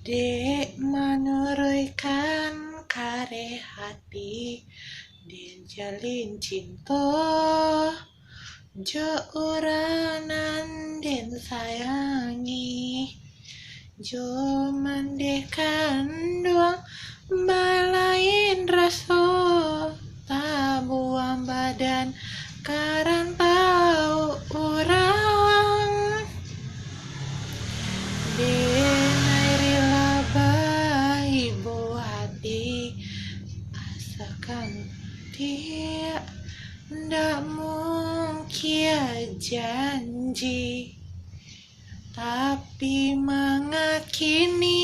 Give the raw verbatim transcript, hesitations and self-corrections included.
Dek manuruikan kareh hati, den jalin cinto jo urang nan den sayangi. Jo mandeh kanduang balain raso, tabuang badan ka rantau urang. Den ai rila baibo hati, asakan diak ndak mungkin janji, tapi mangakini